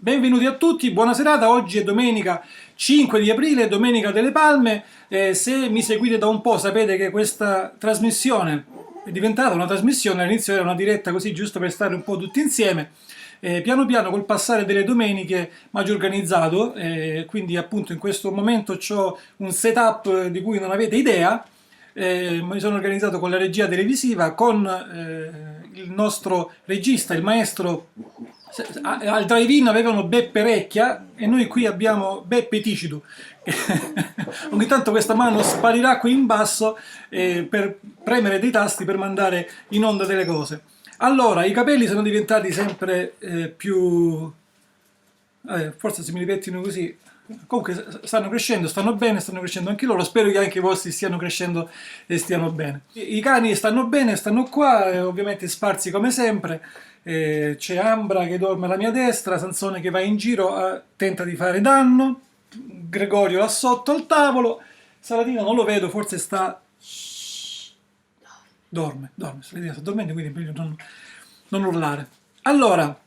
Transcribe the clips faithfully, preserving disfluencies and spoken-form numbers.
Benvenuti a tutti, buona serata. Oggi è domenica cinque di aprile, domenica delle Palme. Eh, se mi seguite da un po' sapete che questa trasmissione è diventata una trasmissione, all'inizio era una diretta così giusto per stare un po' tutti insieme. Eh, piano piano col passare delle domeniche mi aggio organizzato, eh, quindi appunto in questo momento ho un setup di cui non avete idea. Eh, mi sono organizzato con la regia televisiva, con eh, il nostro regista, il maestro. Se- a- Al drive-in avevano Beppe Recchia e noi qui abbiamo Beppe Ticidu. Ogni tanto questa mano sparirà qui in basso, eh, per premere dei tasti per mandare in onda delle cose. Allora, i capelli sono diventati sempre eh, più eh, forse se mi li pettinu così. Comunque s- stanno crescendo, stanno bene, stanno crescendo anche loro. Spero che anche i vostri stiano crescendo e stiano bene. I, i cani stanno bene, stanno qua, eh, ovviamente sparsi come sempre. Eh, c'è Ambra che dorme alla mia destra, Sansone che va in giro, eh, tenta di fare danno, Gregorio là sotto al tavolo, Saladino non lo vedo, forse sta Dorme, dorme, Saladino sta dormendo, quindi è meglio non, non urlare. Allora,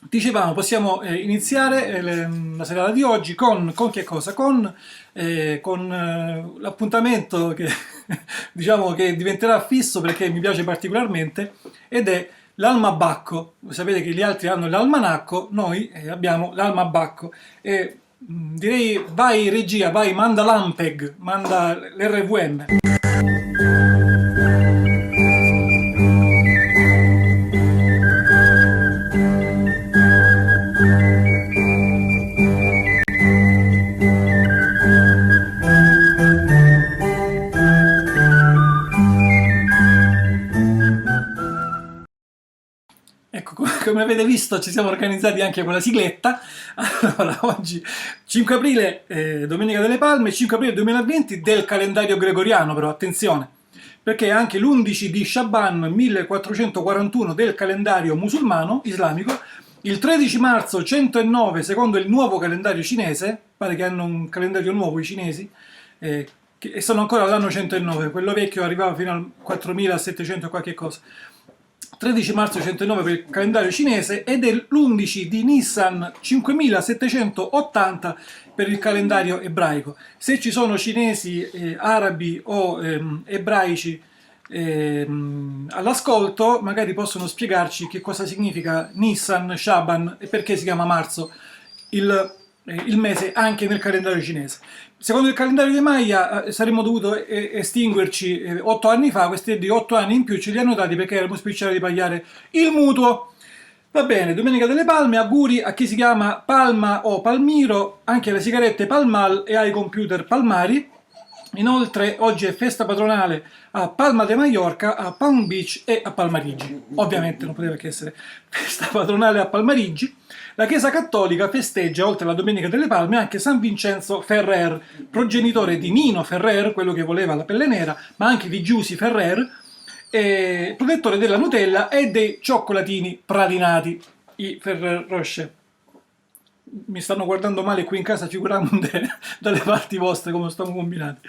dicevamo, possiamo eh, iniziare eh, le- la serata di oggi con, con che cosa? Con, eh, con eh, l'appuntamento che diciamo che diventerà fisso perché mi piace particolarmente ed è l'almabacco. Voi sapete che gli altri hanno l'almanacco, noi eh, abbiamo l'almabacco. E Mm, direi vai regia, vai, manda l'Ampeg, manda l'R V M. Ecco, come come avete visto ci siamo organizzati anche con la sigletta. Allora, oggi cinque aprile, eh, domenica delle Palme, cinque aprile duemilaventi del calendario gregoriano, però attenzione, perché è anche l'undici di Shaban millequattrocentoquarantuno del calendario musulmano, islamico, il tredici marzo centonove secondo il nuovo calendario cinese, pare che hanno un calendario nuovo i cinesi, eh, che- e sono ancora all'anno centonove, quello vecchio arrivava fino al quattromilasettecento e qualche cosa. Tredici marzo centonove per il calendario cinese ed è l'undici di Nissan cinquemilasettecentottanta per il calendario ebraico. Se ci sono cinesi, eh, arabi o ehm, ebraici ehm, all'ascolto, magari possono spiegarci che cosa significa Nissan, Shaban e perché si chiama marzo il eh, il mese anche nel calendario cinese. Secondo il calendario di Maya eh, saremmo dovuti eh, estinguerci eh, otto anni fa, questi di otto anni in più ce li hanno dati perché avremmo spicciato di pagare il mutuo. Va bene, Domenica delle Palme, auguri a chi si chiama Palma o Palmiro, anche alle sigarette Palmal e ai computer Palmari. Inoltre oggi è festa patronale a Palma de Mallorca, a Palm Beach e a Palmarigi. Ovviamente non poteva che essere festa patronale a Palmarigi. La Chiesa Cattolica festeggia, oltre alla Domenica delle Palme, anche San Vincenzo Ferrer, progenitore di Nino Ferrer, quello che voleva la pelle nera, ma anche di Giusy Ferrer, e protettore della Nutella e dei cioccolatini pralinati, i Ferrer Rocher. Mi stanno guardando male qui in casa, figuriamoci dalle parti vostre come stiamo combinando.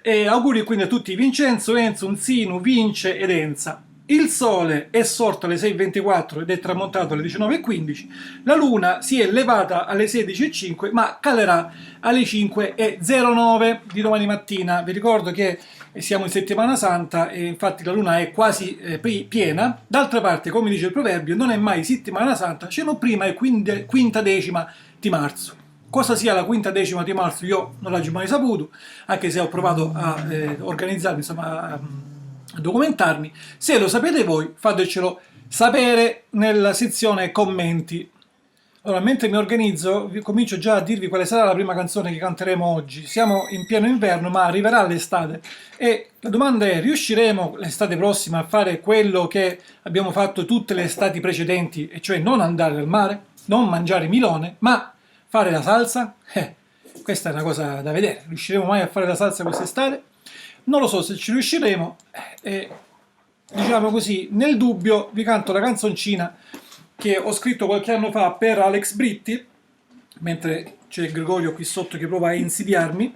E auguri quindi a tutti Vincenzo, Enzo, Nzinu, Vince ed Enza. Il sole è sorto alle sei e ventiquattro ed è tramontato alle diciannove e quindici. La luna si è levata alle sedici e cinque, ma calerà alle cinque e zero nove di domani mattina. Vi ricordo che e siamo in settimana santa e infatti la luna è quasi eh, pi- piena. D'altra parte, come dice il proverbio, non è mai settimana santa se non prima è quinde- quintadecima di marzo. Cosa sia la quintadecima di marzo io non l'aggio mai saputo, anche se ho provato a eh, organizzarmi, insomma, a, a documentarmi. Se lo sapete voi, fatecelo sapere nella sezione commenti. Allora, mentre mi organizzo, vi- comincio già a dirvi quale sarà la prima canzone che canteremo oggi. Siamo in pieno inverno, ma arriverà l'estate. E la domanda è: riusciremo l'estate prossima a fare quello che abbiamo fatto tutte le estati precedenti, e cioè non andare al mare, non mangiare milone, ma fare la salsa? Eh, questa è una cosa da vedere. Riusciremo mai a fare la salsa quest'estate? Non lo so se ci riusciremo. Eh, diciamo così, nel dubbio vi canto la canzoncina che ho scritto qualche anno fa per Alex Britti, mentre c'è Gregorio qui sotto che prova a insidiarmi,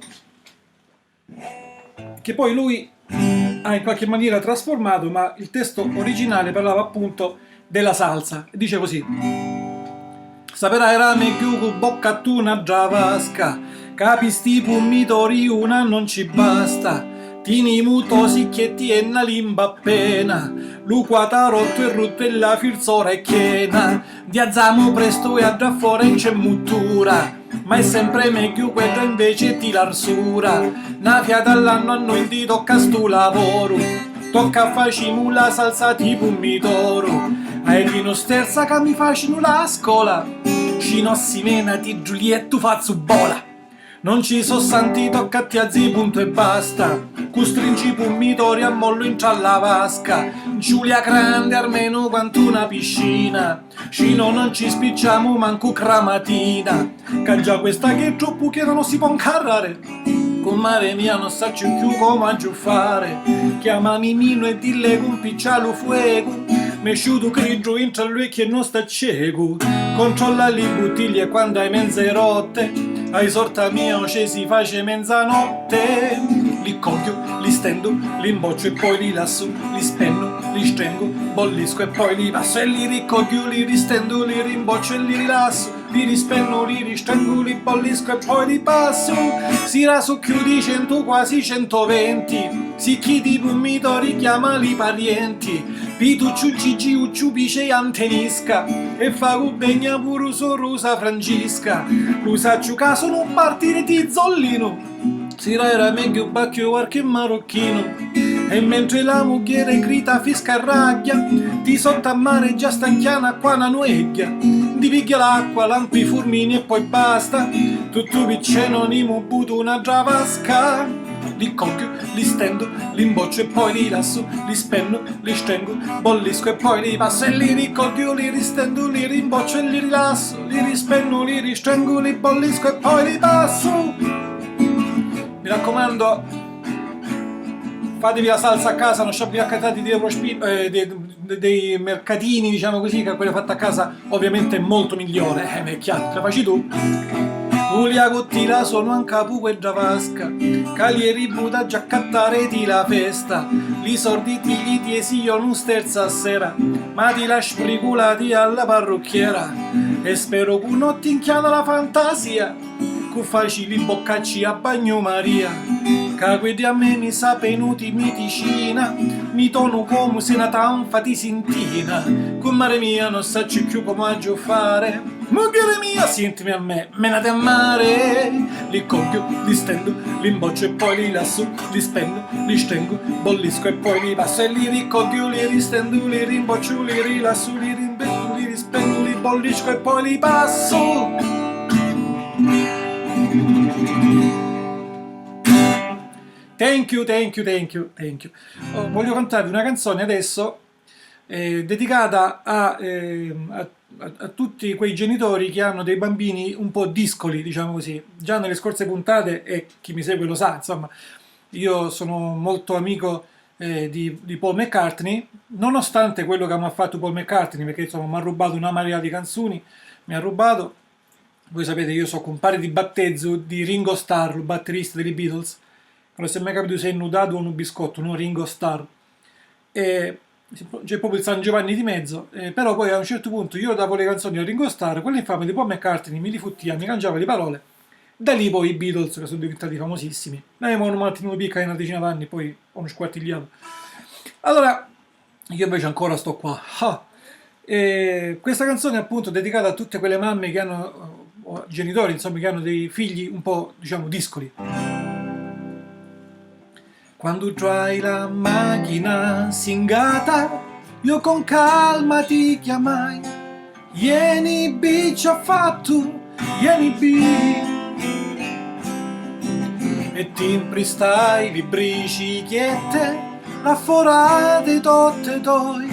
che poi lui ha in qualche maniera trasformato, ma il testo originale parlava appunto della salsa. Dice così. Sta pera era megghiu cu bocca tu na dda vasca, ca pi sti pummitori una non ci basta. Tinimu tosicchietti e na limba appena, lu quatarottu è ruttu e la firzora è chena. Diazzamu prestu e a dda fora c'è muttura, ma è sempre megghiu quedda invece ti l'arsura. Na fiata all'annu a noi ndi tocca stu lavoru, tocca facimu la salsa di pummidoru. Ai chi non sterza ca mi facinu la scola, ci no si mena ti Giuliettu fazzu bola. Non ci so santi, tocca a tia zi puntu e basta. Custringi i pummitori a mollu intra la vasca. Giulia grande armenu quantu una piscina, ci no non ci spicciamu mancu cramatina. Ca già questa che è troppu chena non si può incarrare. Cummare mia non sacciu cchiù comu aggio fare. Chiama Miminu e dille cu mpiccia lu fuecu. M'è sciutu criddru intra l'uecchi e non sta ciecu. Controlla li buttiglie quandu hai menze rotte. Hai sorta mia o ce si face menzanotte. Li cogghiu, li stendu, li imbocciu e poi li lassu. Li spennu, li strengu, bolliscu e poi li passu. E li ricogghiu, li ristendu, li rimbocciu e li rilassu. Li rispennu, li ristrengu, li bolliscu e poi li passu. Si rasu cchiù di centu, quasi centoventi. Sicchi di pummitori chiama li parienti. Pitucciu, Gigi, Ucciu, Pice e Antenisca. E fa cu begna puru sorusa Francisca. Lu sacciu ca sunu partiri di Zollinu. Sira era megghiu bacchiu quarchi marocchinu. E mentri la mugghieri grita, fisca e ragghia, di sotto a mare già sta chiana qua na nuegghia. Ndi pigghia l'acqua, lampi i furmini e poi basta. Tuttu picceno nimu butu una dda vasca. Li cogghiu, li stendu, li imbocciu e poi li lassu. Li spennu, li strengu, bolliscu e poi li passu. E li ricogghiu, li ristendu, li rimbocciu e li rilassu. Li rispennu, li ristrengu, li bolliscu e poi li passu. Mi raccomando, fatevi la salsa a casa, non sciappi accattati di Eurospin, eh, dei, dei mercatini, diciamo così, che quella fatta a casa ovviamente è molto migliore. Eh, è chiaro, te la faci tu. Vulia cu ti la sonu a ncapu quedda vasca, ca ieri buta già accattare ti la festa. Li sordi ti li tiesi io nun sterza a sera, ma ti la spriculati alla parrucchiera. E spero cu non ti inchiana la fantasia. Cu faci li boccacci a bagnu Maria, ca quiddi a me mi sapenuti midicina, mi tonu comu si na tanfa ti sintina. Cummari mia, non sacciu cchiù comu aggio fare. Mugghieri mia, sintimi a me, menati a mare. Li cogghiu, li stendu, li imbocciu e poi li lassu, li spennu, li strengu, bolliscu e poi li passu. E li ricogghiu, li ristendu, li rimbocciu, li rilassu, li rimbettu, li rispennu, li bolliscu e poi li passu. Thank you, thank you, thank you, thank you. Oh, voglio cantarvi una canzone adesso, eh, dedicata a, eh, a, a, a tutti quei genitori che hanno dei bambini un po' discoli, diciamo così. Già nelle scorse puntate, e chi mi segue lo sa, insomma, io sono molto amico, eh, di, di Paul McCartney, nonostante quello che mi ha fatto Paul McCartney, perché insomma mi ha rubato una marea di canzoni, mi ha rubato. Voi sapete, io so cumpari di battezzu di Ringo Starr, lu batterista dei Beatles, che non si è mai capito se è nu dadu o nu biscottu, no? Ringo Starr. E c'è proprio il San Giovanni di mezzo, eh, però poi a un certo punto io davo le canzoni a Ringo Starr, quell'infame di Paul McCartney mi li futtia, mi cangiava le parole. Da lì poi i Beatles che sono diventati famosissimi. Noi avevamo un attimino picca una decina d'anni, poi ho squartigliato. Allora, io invece ancora sto qua. Ah. E questa canzone è appunto dedicata a tutte quelle mamme che hanno, o genitori, insomma, che hanno dei figli un po', diciamo, discoli. Quandu trai la machina singata, io con calma ti chiamai. Ieni bi ci ha fattu, ieni bi. E ti mpristai li bricichiette, la fora di totte toi.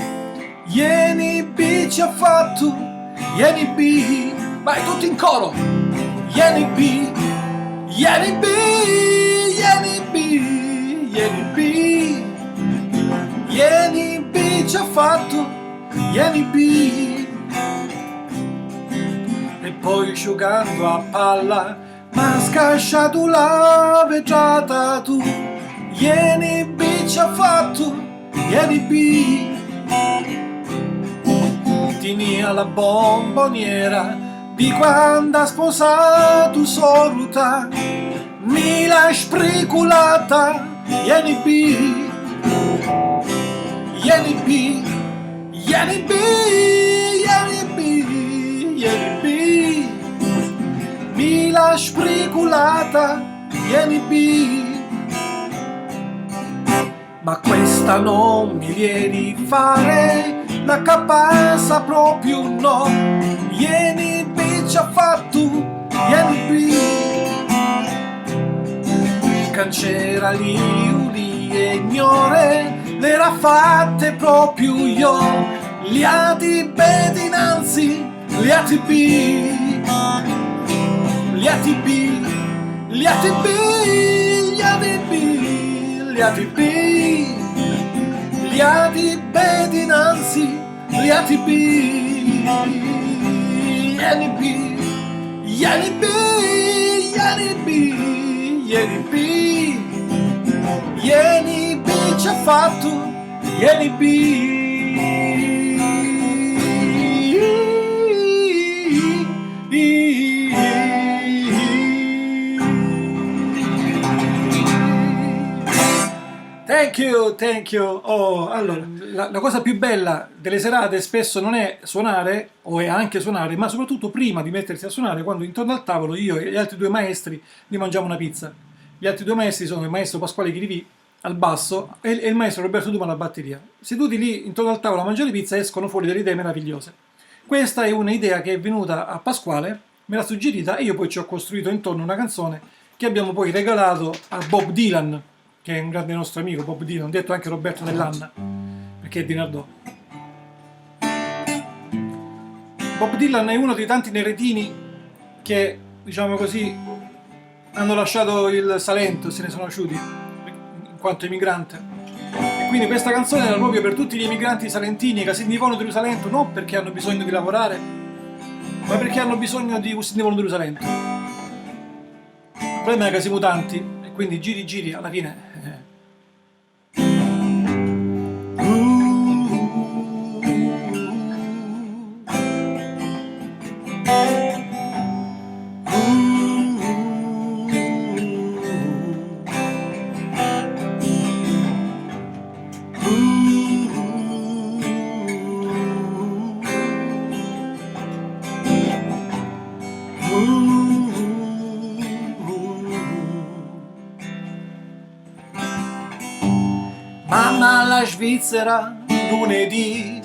Ieni bi ci ha fattu, ieni bi. Vai tutti in coro. Ieni bi, ieni bi, ieni bi, ieni bi. Ieni bi ci ha fattu, ieni bi. E poi sciucandu a palla m'ha scasciatu la vetrata tu. Ieni bi ci ha fattu, ieni bi. Tinia la bomboniera, Di quandu ha sposatu so Ruta, mi l'ha spriculata. Ieni bi, ieni bi, ieni bi, ieni bi, ieni bi, mi l'ha spriculata. Ieni bi. Ma questa non mi vieni fare, la capanza proprio no. Ieni bi ci ha fattu, ieni bi. Cancera li uli e gnore, l'era fatte proprio io. Liati be dinanzi, liati bi, liati bi, liati bi, liati bi, liati bi, liati be dinanzi, liati bi, ieni bi, ieni bi, ieni bi, ieni bi, ieni bi ci ha fattu. Ieni bi. Thank you, thank you. Oh, allora, la, la cosa più bella delle serate spesso non è suonare, o è anche suonare, ma soprattutto prima di mettersi a suonare, quando intorno al tavolo io e gli altri due maestri ne mangiamo una pizza. Gli altri due maestri sono il maestro Pasquale Chirivì al basso e, e il maestro Roberto Duma alla batteria. Seduti lì intorno al tavolo a mangiare pizza escono fuori delle idee meravigliose. Questa è un'idea che è venuta a Pasquale, me l'ha suggerita e io poi ci ho costruito intorno una canzone che abbiamo poi regalato a Bob Dylan, che è un grande nostro amico, Bob Dylan, detto anche Roberto dell'Anna, perché è di Nardò. Bob Dylan è uno dei tanti neretini che, diciamo così, hanno lasciato il Salento, se ne sono asciuti in quanto emigrante. E quindi questa canzone era proprio per tutti gli emigranti salentini che si ne vanno dal Salento non perché hanno bisogno di lavorare, ma perché hanno bisogno di si ne vanno dal Salento. Il problema è che siamo tanti e quindi giri giri alla fine. Eh. Mamma alla Svizzera lunedì,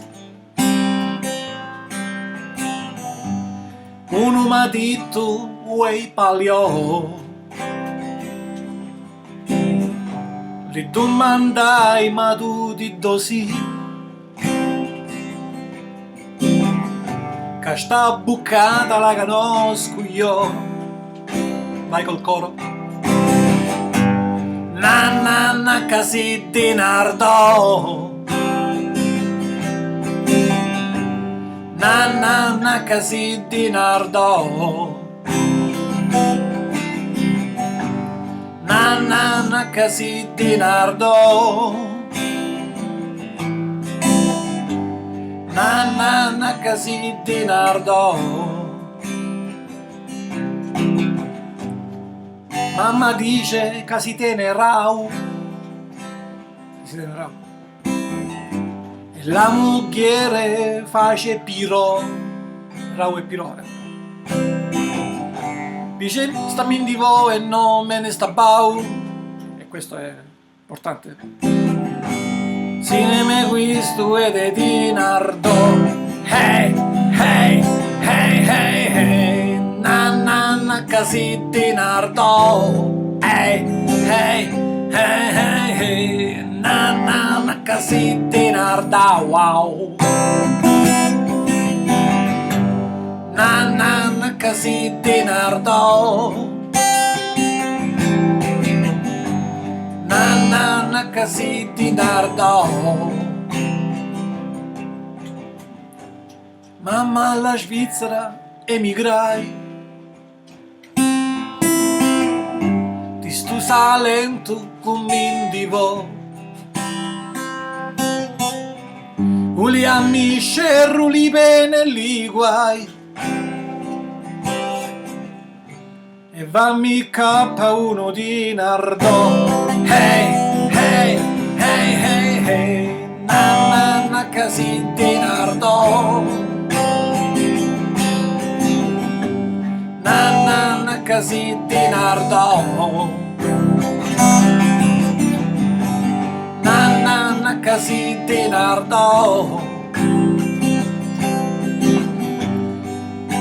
unu m'ha dittu uè palio, li dumandai ma tu di dosì. Ca sta buccata la canoscu io. Vai col coro. Na na na ca si di Nardò. Na na na ca si di Nardò. Na na na ca si di Nardò. Na na na ca si di Nardò. Mamma dice ca si tene rau. Si tene rau. E la mugghiere face pirò. Rau e pirò. Dice stammi ndi vo e no me ne sta bau. E questo è importante. Sineme quistu ed è di Nardò. Hey, hey, hey, hey, hey. Na na na ca si di Nardò. Hey, hey, hey, hey, hey. Na na na ca si di Nardò. Wow. Na na na ca si di Nardò. Na na na ca si di Nardò. Mamma alla Svizzera emigrai. Di stu Salento cu mi ndi vo. Ulianni scerru li pene e li guai. E vammi ccà ppa unu dinardò. Hey, hey, hey, hey, hey. Na, na, na, ca si dinardò. Na, na, na, ca si dinardò. Na, na, na, ca si dinardò.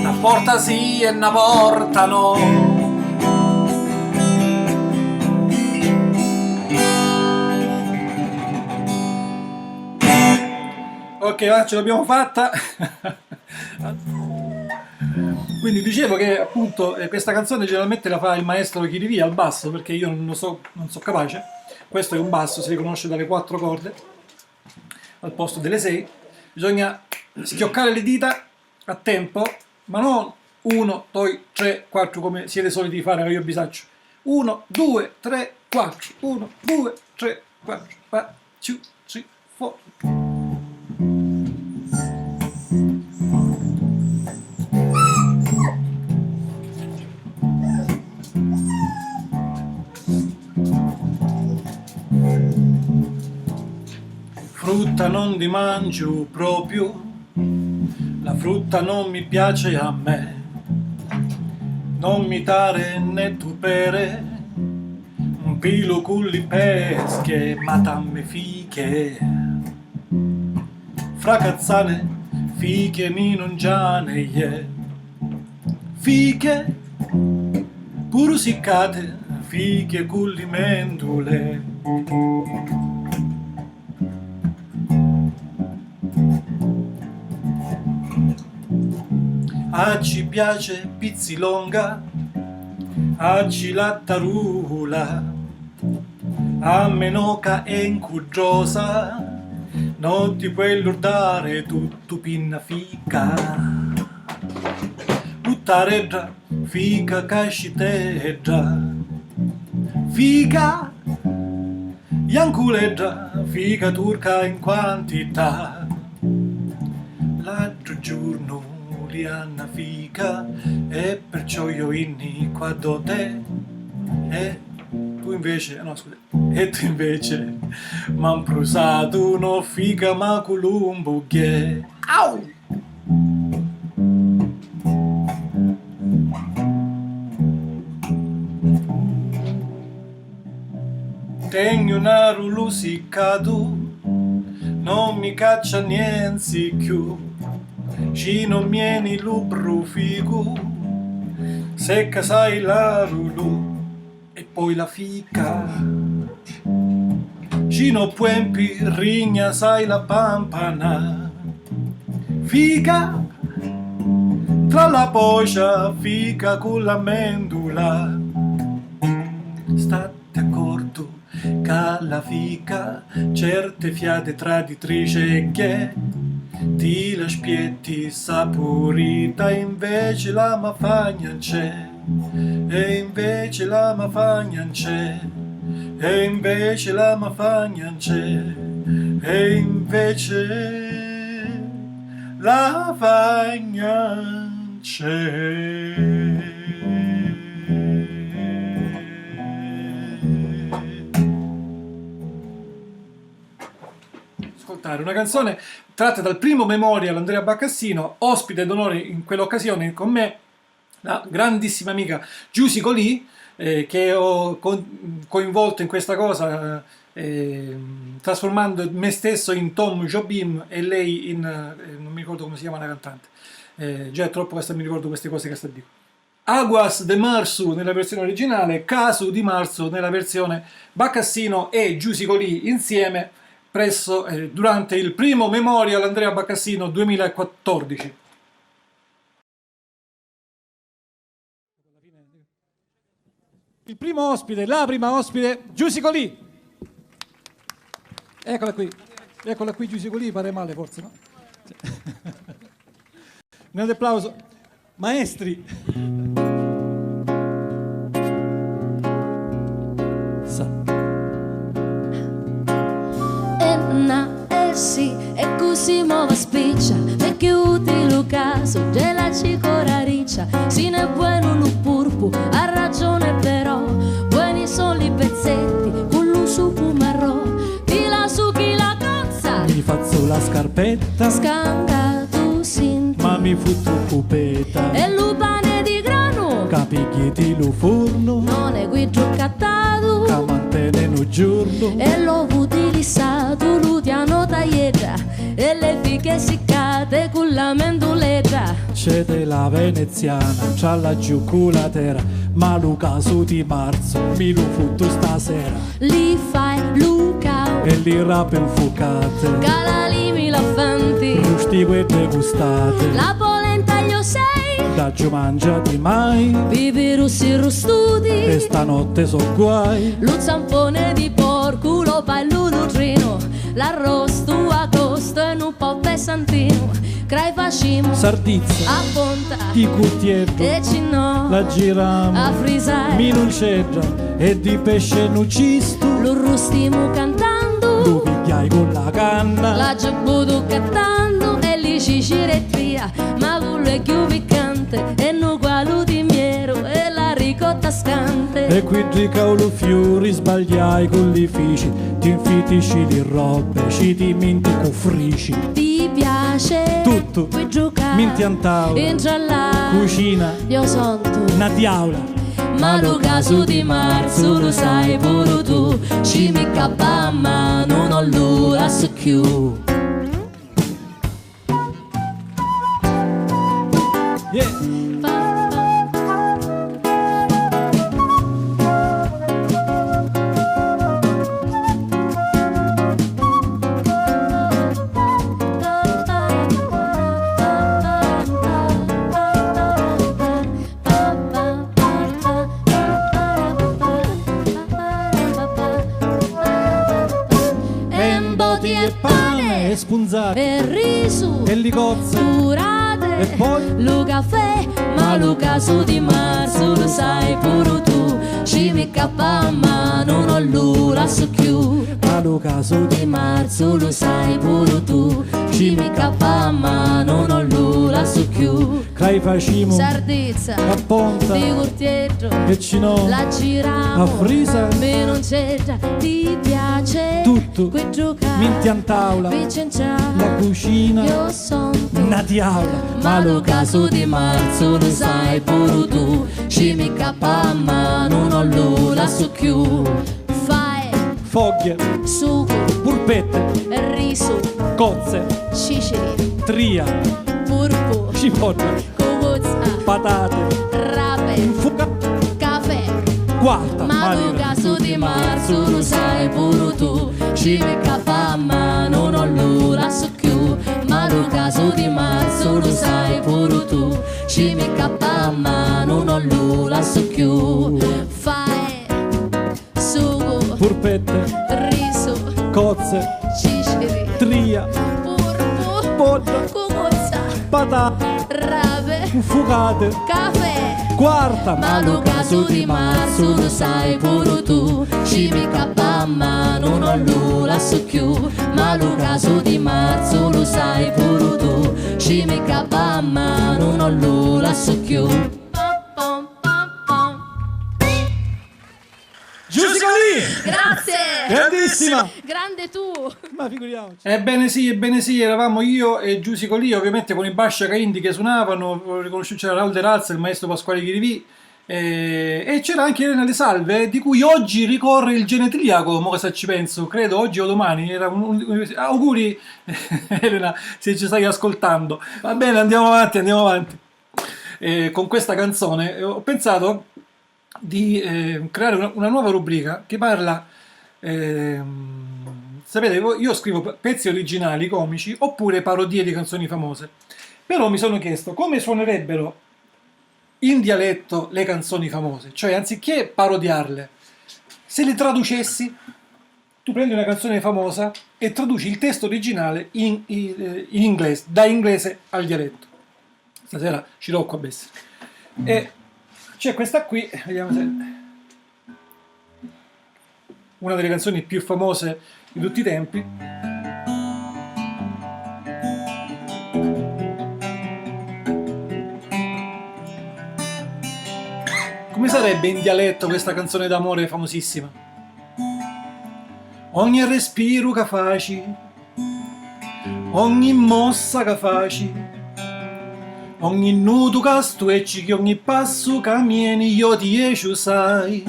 Na porta sì e na porta no. Ok, va, ce l'abbiamo fatta. Quindi dicevo che appunto, eh, questa canzone generalmente la fa il maestro Chirivia al basso, perché io non lo so, non so capace. Questo è un basso, si riconosce dalle quattro corde al posto delle sei. Bisogna schioccare le dita a tempo, ma non uno, due, tre, quattro come siete soliti fare, ma io bisaccio. Uno, due, tre, quattro. Uno, due, tre, quattro. One, two, three, four. Frutta non ndi mangiu propriu, la frutta non mi piace a me. Non mi tare né tu pere, un pilu cu li pesche, ma tamme fiche. Fracazzane, fiche mi non giane, yeah. Fiche, puru siccate, fiche cu li mendule. A ci piace pizzilonga, a ci lattarula, a menoca e ncudrosa, no ti puoi lurdare tuttu pinna fica. Puttaredda, fica casciteddra, fica janculeddra, fica turca in quantità. L'altru giorno li hanna fica e perciò io inni qua do te e tu invece, no, scusa, e tu invece m'han prusatu no fica ma culumbu ghe. Au! Tegnu n'arulu siccatu, non mi caccia nienzi cchiù, ci non mieni lu bruficu, secca sai l'arulu. E poi la fica. Cino puempi rigna sai la pampana. Fica tra la pocia, fica cu la mendula. Statti accortu ca la fica certe fiate traditrice che ti l'aspietti sapurita, invece la mafagna nc'è. E invece la mafagna nc'è, e invece la mafagna nc'è, e invece la fagna nc'è. Ascoltare una canzone tratta dal primo Memorial Andrea Baccassino, ospite d'onore in quell'occasione con me la grandissima amica Giusy Colì, eh, che ho con-, coinvolto in questa cosa, eh, trasformando me stesso in Tom Jobim e lei in, eh, non mi ricordo come si chiama la cantante. Eh, già è troppo che mi ricordo queste cose che sta a dire. Aguas de Marçu nella versione originale, Casu di Marzo nella versione Baccassino e Giusy Colì insieme presso, eh, durante il primo Memorial Andrea Baccassino duemilaquattordici. Il primo ospite, la prima ospite, Giusy Colì. Eccola qui. Eccola qui, Giusy Colì, pare male forse, no? Un grande applauso. Maestri. Sa. E na, e si, e cu si mova spiccia, e chi utili lu casu, de la cicora riccia, si n'è buenu lu purpu, Ha ragione però, buoni sono li pezzetti, cu lu sucu marrò, ti la suchi la cozza. Mi fazzu la scarpetta. Scangatu sinti. Ma mi futtu cupeta. E lu pane di granu. Ca pigghi ti lu furnu. Non è quiddu cattatu. Ca mantene nu giurnu. E l'ovu di lissatu, lu tiano tagliedda. E le fiche siccate cu la mentuledda. C'è della veneziana, c'ha la giuculatera, ma lu casu di marzu mi lu futtu stasera. Li fai lu cau. E li rapi nfucate. Calalimi la fanti. Rusti quedde gustate. La polenta io sei. D'acciu mangiati mai. Pipi russi rustuti. E stanotte so guai. Lu zampone di porcu, lo pallu lutrinu. L'arrostu a costo e nu po' pesantinu. Crai facimu. Sardizza. A ponta. Di curtieddu. E ci no. La giramu. A frisai. Minuncedda. E di pesce nu cistu. Lu rustimu cantandu. Lu pigghiai cu la canna. L'aggiu butu cattandu. E li ciciri e tria. Ma vullu è chiù piccante. E nu gualu di mieru. E la ricotta scante. E quiddi cau lu fiuri sbagliai cu li fici. Ti nfitisci li robbe, ci ti minti cu frici. Ti piace. Tuttu. Pui giucà. Minti antau. Intra la. Cucina. Io sontu. Na tiaula. Ma lu casu di marzu lu sai puru tu, ci mi cappa a manu, non lu lassu chiù. Yeah. E mboti e pane e spunzati e risu e li cozze curate e poi lu cafè, ma lu casu di marzu lu sai puru tu, ci mi cappa a manu non lu lassu chiù. Ma lu casu di marzu lu sai puru tu, ci mi cappa a manu non lu lassu chiù. Crai facimu. Sardizza. A ponta. Di curtieddu. E ci no. La giramu. A frisa. Minuncedda. Ti piace. Tuttu. Qui giuca. Minti a taula. Vicenza. La cucina. Io son tu. Na tiaula. Ma lu casu di marzu lu sai puru tu. Ci mi cappa a manu non lu lassu chiù. Fai. Fogghie. Sucu. Purpette. Risu. Cozze. Ciciri. Tria. Purpu. Cipolla. Cucuzza. Patate. Rape. Nfuca. Cafè. Quarta. Ma lu casu di marzu lu sai puru tu. Ci mi cappa a manu non lu lassu chiù. Ma lu casu di marzu lu sai puru tu. Ci mi cappa a manu non lu lassu chiù. Fai. Sucu. Purpette. Risu. Cozze. Ciciri. Tria. Purpu. Podda. Cucuzza. Patata. Rape. Nfucate. Cafè. Quarta. Ma lu casu di marzu lu sai puru tu. Ci mi cappa a manu non lu lassu chiù. Ma lu casu di marzu lu sai puru tu. Ci mi cappa a manu non lu lassu chiù. Pom, pom, pom, pom. Giusy Colì! Grazie! Grandissima! Grande tu! Ma figuriamoci. Ebbene sì, ebbene sì, eravamo io e Giusy Colì, ovviamente con i Basciacaindi che suonavano, ho riconosciuto c'era Raul De Razza, il maestro Pasquale Chirivì, e, e c'era anche Elena De Salve, di cui oggi ricorre il geneteliaco, mo che se ci penso, credo oggi o domani, era un, un, un, auguri Elena, se ci stai ascoltando. Va bene, andiamo avanti, andiamo avanti. Eh, con questa canzone, eh, ho pensato di, eh, creare una, una nuova rubrica che parla, ehm, sapete, io, io scrivo pe-, pezzi originali, comici, oppure parodie di canzoni famose. Però mi sono chiesto come suonerebbero in dialetto le canzoni famose, cioè anziché parodiarle, se le traducessi, tu prendi una canzone famosa e traduci il testo originale in, in, eh, in inglese, da inglese al dialetto. Stasera ci tocco a bestia. E c'è questa qui, vediamo se una delle canzoni più famose di tutti i tempi. Sarebbe in dialetto questa canzone d'amore famosissima. Ogni respiru ca faci, ogni mossa ca faci, ogni nudu ca stueccichi, ogni passu ca mieni, io ti jesciu sai.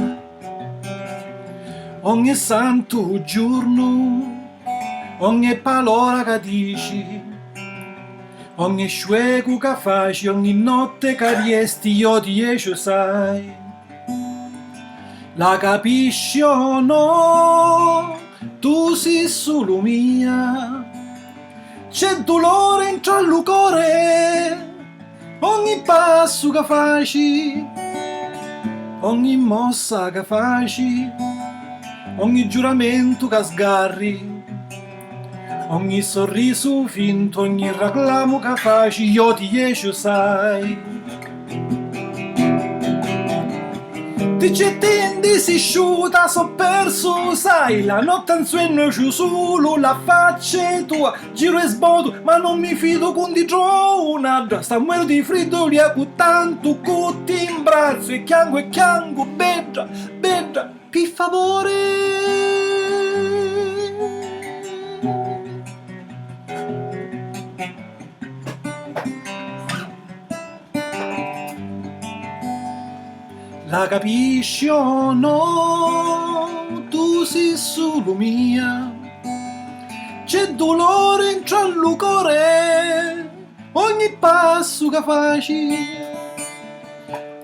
Ogni santu giurnu, ogni palora ca dici, ogni sciuecu ca faci, ogni notte ca riesti, io ti jesciu sai. La capisci o no? Tu si sulu mia. C'è dulore intra lu core. Ogni passu ca faci, ogni mossa ca faci, ogni giuramentu ca sgarri, ogni sorrisu fintu, ogni raclamu ca faci, io ti jesciu sai. Ti ci tindi si sciuta, so persu, sai, la notte 'n suennu ciu sulu la facce tua, giru e sbotu, ma non mi fidu cu ndi trovu un'adda, sta mueru di friddu, lia cu tantu cu ti 'mbrazzu e chiangu e chiangu, bedda, bedda, pi favore. La capisci o no? Tu si sulu mia. C'è dulore intra lu core. Ogni passu ca faci,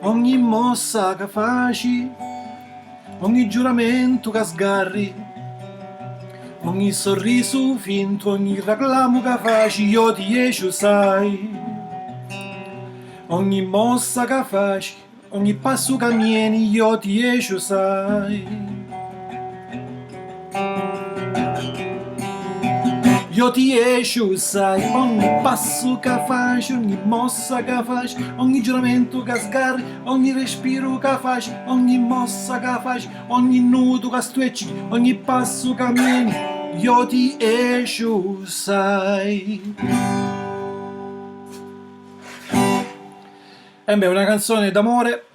ogni mossa ca faci, ogni giuramentu ca sgarri, ogni sorrisu fintu, ogni raclamu ca faci, io ti jesciu sai. Ogni mossa ca faci, ogni passu ca mieni, io ti jesciu sai. Io ti jesciu sai, ogni passu ca faci, ogni mossa ca faci, ogni giuramentu ca sgarri, ogni respiru ca faci, ogni mossa ca faci, ogni nudu ca stuecci, ogni passu ca mieni, io ti jesciu sai. E beh, una canzone d'amore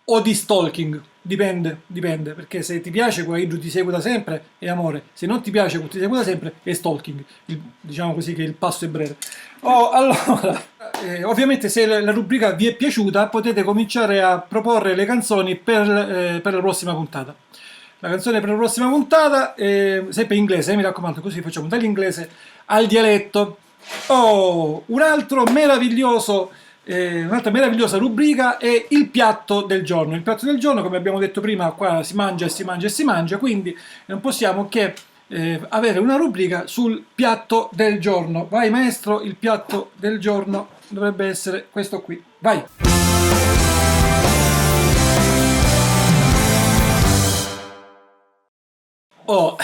o di stalking, dipende, dipende, perché se ti piace cu iddu ti seguita sempre è amore, se non ti piace cu ti seguita sempre è stalking, il- diciamo così che il passo è breve. Oh, allora, eh, ovviamente se la, la rubrica vi è piaciuta potete cominciare a proporre le canzoni per, eh, per la prossima puntata. La canzone per la prossima puntata, eh, sempre in inglese, eh, mi raccomando, così facciamo dall'inglese al dialetto. Oh, un altro meraviglioso, eh, un'altra meravigliosa rubrica è il piatto del giorno. Il piatto del giorno, come abbiamo detto prima, qua si mangia e si mangia e si mangia, quindi non possiamo che, eh, avere una rubrica sul piatto del giorno. Vai, maestro, il piatto del giorno dovrebbe essere questo qui. Vai! Oh.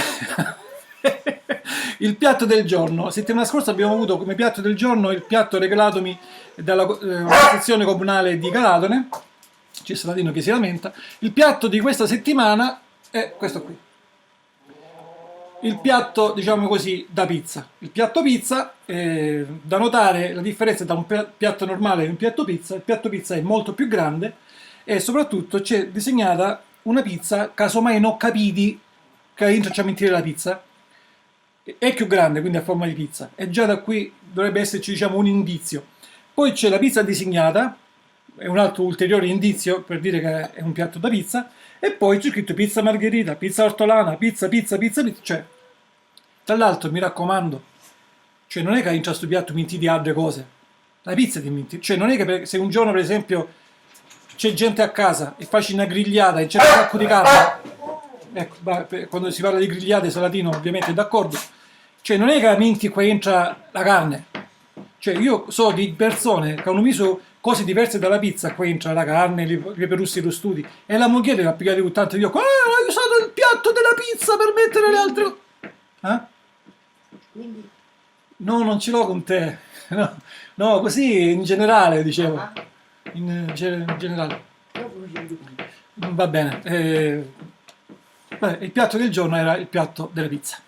Il piatto del giorno. Settimana scorsa abbiamo avuto come piatto del giorno il piatto regalatomi dalla co- eh, associazione comunale di Calatone. C'è Saladino che si lamenta. Il piatto di questa settimana è questo qui. Il piatto, diciamo così, da pizza. Il piatto pizza, eh, da notare la differenza tra un pia- piatto normale e un piatto pizza. Il piatto pizza è molto più grande e soprattutto c'è disegnata una pizza, casomai non capiti ca intra ci ha mentire la pizza, è più grande, quindi a forma di pizza. E già da qui dovrebbe esserci, diciamo, un indizio. Poi c'è la pizza disignata, è un altro ulteriore indizio per dire che è un piatto da pizza. E poi c'è scritto pizza margherita, pizza ortolana, pizza, pizza, pizza, pizza. Cioè, tra l'altro, mi raccomando, cioè, non è che intra stu piattu mintiti addre cose. La pizza ti minti. Cioè, non è che per- se un giorno, per esempio, c'è gente a casa e faci una grigliata e c'è un sacco di carne. Ecco, ma per- quando si parla di grigliate, Saladino ovviamente è d'accordo. Cioè, non è che minti qua entra la carne. Cioè, io so di persone che hanno messo cose diverse dalla pizza, qua entra la carne, li, li peperussi arrustiti, e la moglie ha pigliato tanto, io, ah, hai usato il piatto della pizza per mettere le altre co-, eh? Quindi? No, non ce l'ho con te. No, no, così in generale, dicevo. Ah. In, ge- in generale. Dopo mi ci dico. Va bene. Eh, beh, il piatto del giorno era il piatto della pizza.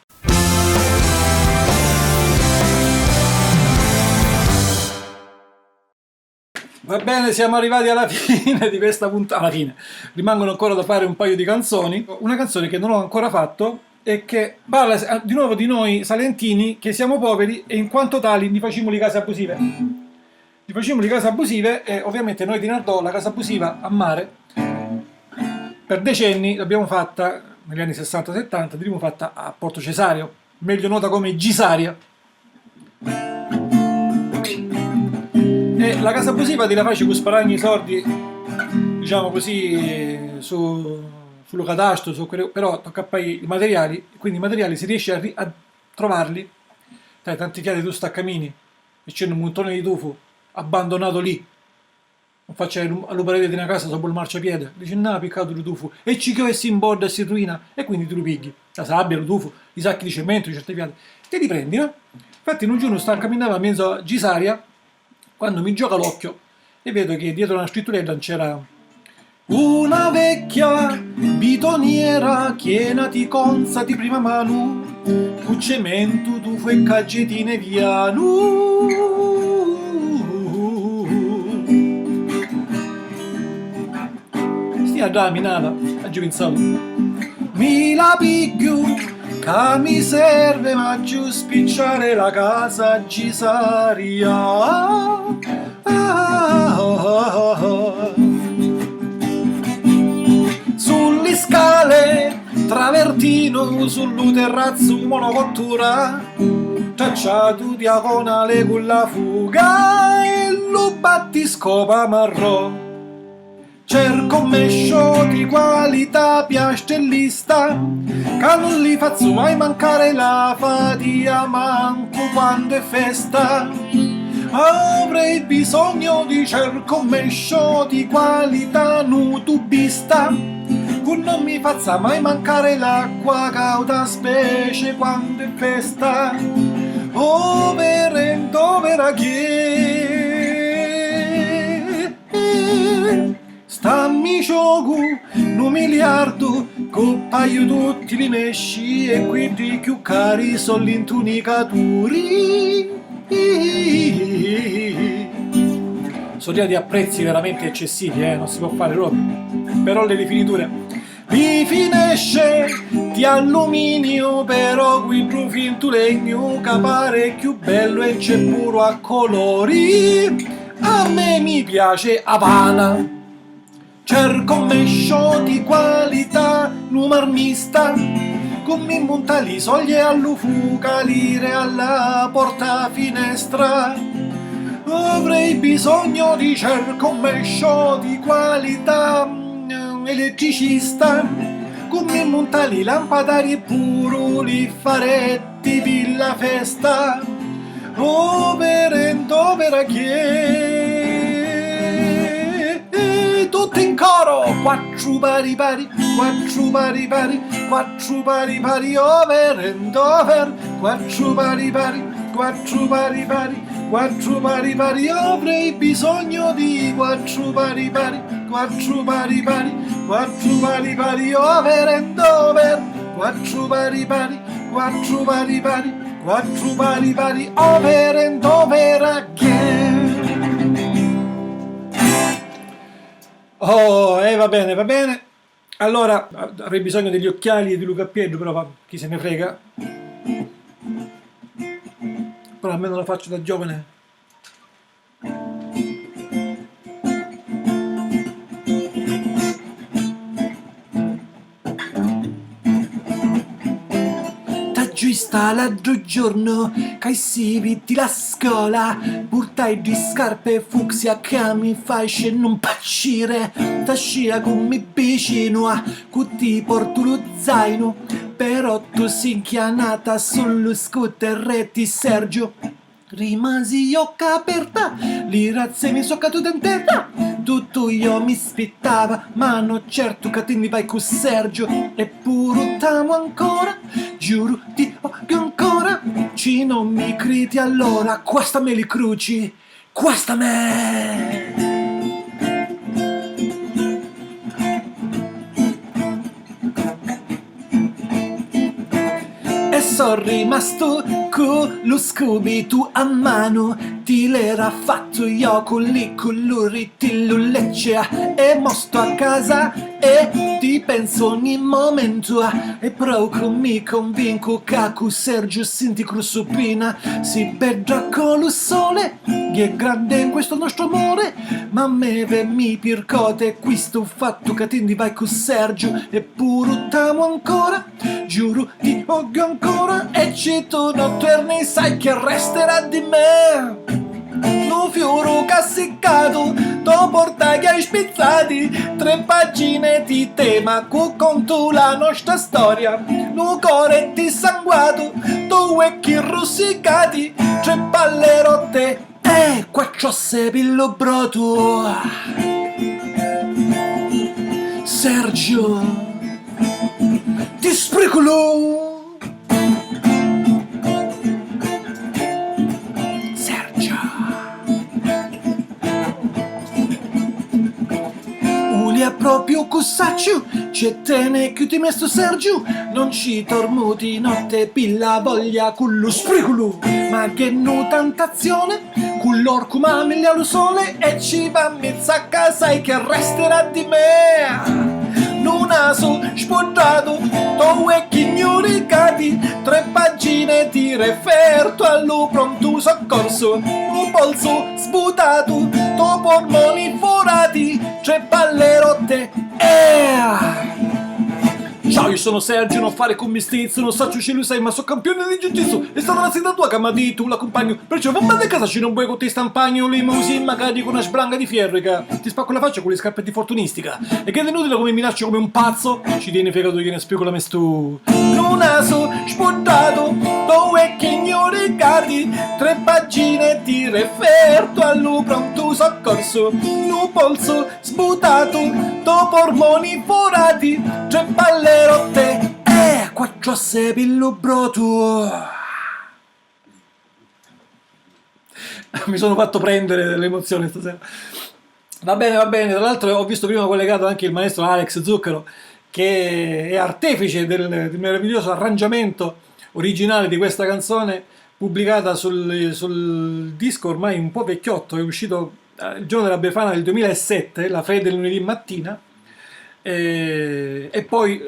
Va bene, siamo arrivati alla fine di questa puntata. Alla fine, rimangono ancora da fare un paio di canzoni. Una canzone che non ho ancora fatto e che parla, eh, di nuovo di noi salentini che siamo poveri e in quanto tali ne facciamo le case abusive. Li facìmu li case abusive e ovviamente noi di Nardò la casa abusiva a mare per decenni l'abbiamo fatta, negli anni sessanta settanta, l'avemu fatta a Porto Cesario, meglio nota come Gisaria. E la casa abusiva ti la faci cu sparagni i sordi, diciamo così, su, su lu catastu, su quello, però tocca a pagare i materiali, quindi i materiali si riesce a, ri- a trovarli, dai, tanti fiati tu staccamini, e c'è un muntone di tufu abbandonatu lì, in faccia a lu parete di una casa sopra il marciapiede. Dici: "Nà, piccatu lu tufu." E ci chiò e si imbodda e si ruina, e quindi tu lu pigli. La sabbia, lu tufu, i sacchi di cemento, certi fiati. Te li prendi, no? Infatti, un giorno sta camminava mezzo a Gisaria, quando mi gioca l'occhio e vedo che dietro una scritturedda c'era una vecchia bitoniera chiena di conza di prima manu, cu cementu, tufu e caggetine vianu. Stia dda minata, aggio pinsatu. Mi la pigghiu, ca mi serve, m'aggio spicciare la casa Gisaria. Su li scale travertinu, su lu terrazzu monocottura, tracciatu diagonale cu la fuga e lu battiscopa marrò. Cerco mescio di qualità, piastrellista, ca nun li fazzu mai mancare la fatia mancu quandu è festa. Avrei bisogno di cerco mescio di qualità, nu tubista, cu non mi fazza mai mancare l'acqua cauda, specie quandu è festa. Overe, dovera che Sta mi giocu nu miliardu, cu paiu tutti li mesci e quiddi cchiù cari so li ntunicaturi. So arrivati a prezzi veramente eccessivi, eh, non si può fare proprio. Però le rifiniture. Li finesce di alluminiu, però quiddu fintu legnu ca pare cchiù bellu e c'è puru a colori. A me mi piace a vana. Cerco mescio di qualità, nu marmista, cu mi munta li soglie a lu fucalire, a la porta finestra. Avrei bisogno di cerco mescio di qualità, mm, elettricista, cu mi munta li lampadari e puru li faretti. Ti pi la festa, overe ndovera che tutti in coro, quattru pari pari, quattru pari pari, quattru pari pari, overe ndover, quattru pari pari, quattru pari pari, quattru pari pari, avrei bisogno di quattru pari pari, quattru pari pari, quattru pari pari, overe ndover, quattru pari pari. Quattru pari pari, quattru pari pari, over and over again. Oh, e va bene, va bene. Allora, avrei bisogno degli occhiali e di Luca Pieddu, però va, chi se ne frega. Però almeno la faccio da giovane. T'aggiuista l'addru giornu ca issivi di la scola, purtai ddi scarpe fucsia ca mi faiscenu mpaccire, t'ascia cu mi vicinu a cu ti portu lu zainu, però tu si nchianata su lu scooter e ti Sergiu. Rimasi jocca aperta, li razze mi so caduta in terra. Tuttu io mi spittava, ma no certu ca ti nni vai cu Sergio. Eppuru t'amu ancora, giuru ti vogghiu ancora. Ci non mi criti allora, quasta me li cruci, quasta me. E so rimastu Cu lu scubitu a manu ti l'era fattu io cu li culuri ti lu leccia e mo sto a casa e ti pensu ogni momentu e procu mi convincu ca cu Sergiu sinti crussupina si bedda co lu sole che è grande in questo nostro amore ma me ve mi pircote quistu fattu ca ti ndi vai cu Sergiu e puru t'amu ancora Giuru ti vogghiu ancora e ci tu non torni sai che resterà di me nu fiuru cassiccatu to porta chi hai spizzati tre pagine di tema cu contu la nostra storia nu core ti sanguatu to uecchi russicati tre palle rotte e quattro osse pillu brotu Sergio Ti spriculu! Sergio! Ulia propriu cu sacciu, ci tene chiuti mestu Sergiu, non ci tormu di notte pilla voglia cu lu spriculu, ma che nu tentazione! Cu l'orcu ma miglia lu sole e ci va mizza ca sai che resterà di me nu nasu spuddatu to uecchi gnuricati tre pagine di refertu a lu prontu soccorsu nu polsu sbutatu to polmoni forati tre palle rotte e Ciao, io sono Sergio, non fare commistizzu, non sacciu ci lu sai, ma so campione di jiu-jitsu. È stata la zita tua che m'ha dittu, la cumpagnu, perciò va bene casa ci non vuoi con ti stampagnu, li musi magari dico una sbranga di fierro che ti spacco la faccia con le scarpe di fortunistica. E che è inutile come minaccio come un pazzo, ci tieni fegato che ne specula me stu. Lu nasu spuddatu, to uecchi gnuricati, tre pagine di referto allu prontu soccorso, nu polsu Sbutatu, to pormoni forati, tre palle rotte e quattro osse pillu brotu. Mi sono fatto prendere dall'emozione stasera. Va bene, va bene. Tra l'altro ho visto prima collegato anche il maestro Alex Zucchero, che è artefice del, del meraviglioso arrangiamento originale di questa canzone pubblicata sul, sul disco ormai un po' vecchiotto, è uscito eh, il giorno della Befana del duemilasette, La Fede del lunedì mattina, eh, e poi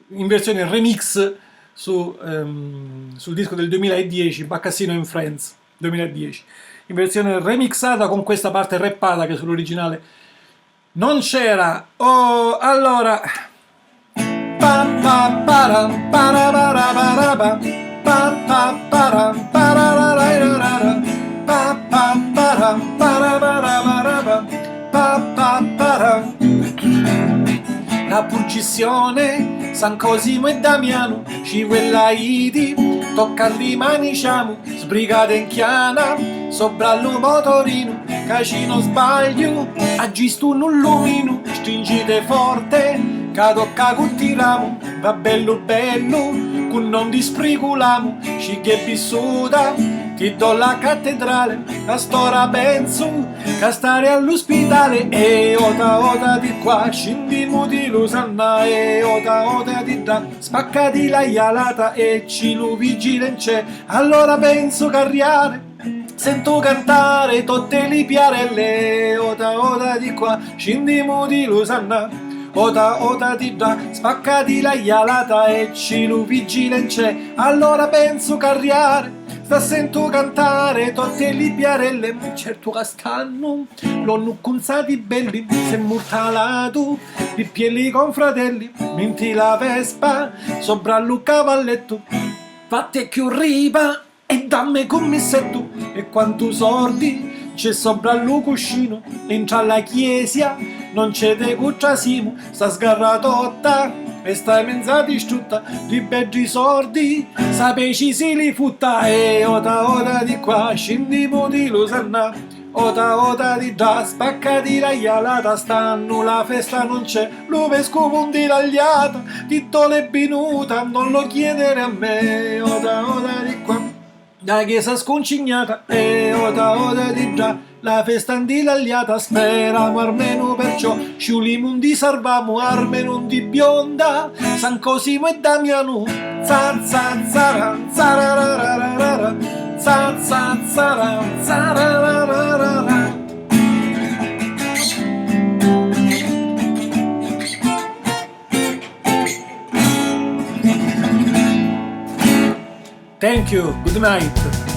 in versione remix su, ehm, sul disco del duemiladieci, Bacassino and Friends, duemiladieci, in versione remixata con questa parte rappata che sull'originale non c'era. Oh, allora. Pa, pa, para, para, para, para, pa, pa, pa, para, para, ra, ra, ra, ra, pa, pa, para, para, para, para, pa, pa, pa, para. La purcissione, San Cosimo e Damiano, ci quella idi, tocca a li mani ciamu, Sbrigate in chiana, sopra lu motorinu, ca ci non sbagliu, aggistu nu luminu, stringite forte, ca tocca cu tiramu, va bellu bellu, cu non dispriculamu, ci gh'è vissuta, ti do la cattedrale, a st'ora pensu, ca stare allu spitale, e ota ota di qua, scindimu di Lusanna, e ota ota di dda, Spaccati la jalata e ci lu vigile nc'è, allora pensu carriare, sentu cantare totte li piarelle, ota ota di qua, scindimu di Lusanna, ota ota di dda, spaccati la jalata e ci lu vigile nc'è, allora pensu carriare, sta sentu cantare totte li piarelle, certu ca stannu l'onnu cunzati belli, s'è murtalatu, pippielli confratelli, minti la vespa, sopra lu cavallettu, fatte chiù ripa e damme cummissettu, e quantu sordi c'è sopra lu cuscinu, intra la chiesia non c'è de cu trasimu, sta sgarratotta e sta menza distrutta, di beddi sordi, sapeci si li futta, e ota ota di qua, scindimu di Lusanna. Ota ota di dda, spaccati la jalata, stannu la festa non c'è, lu vescuvu ndi l'agliata, ti dole binuta, non lo chiedere a me, ota ota di qua. Da chesa scuncignata e ota ota di dda la festa ndi l'aliata speramu armenu perciò sciulimu ndi sarvamu armenu ndi bionda San Cosimu e Damianu za za zara zararararara za za zara zararararara Thank you, good night.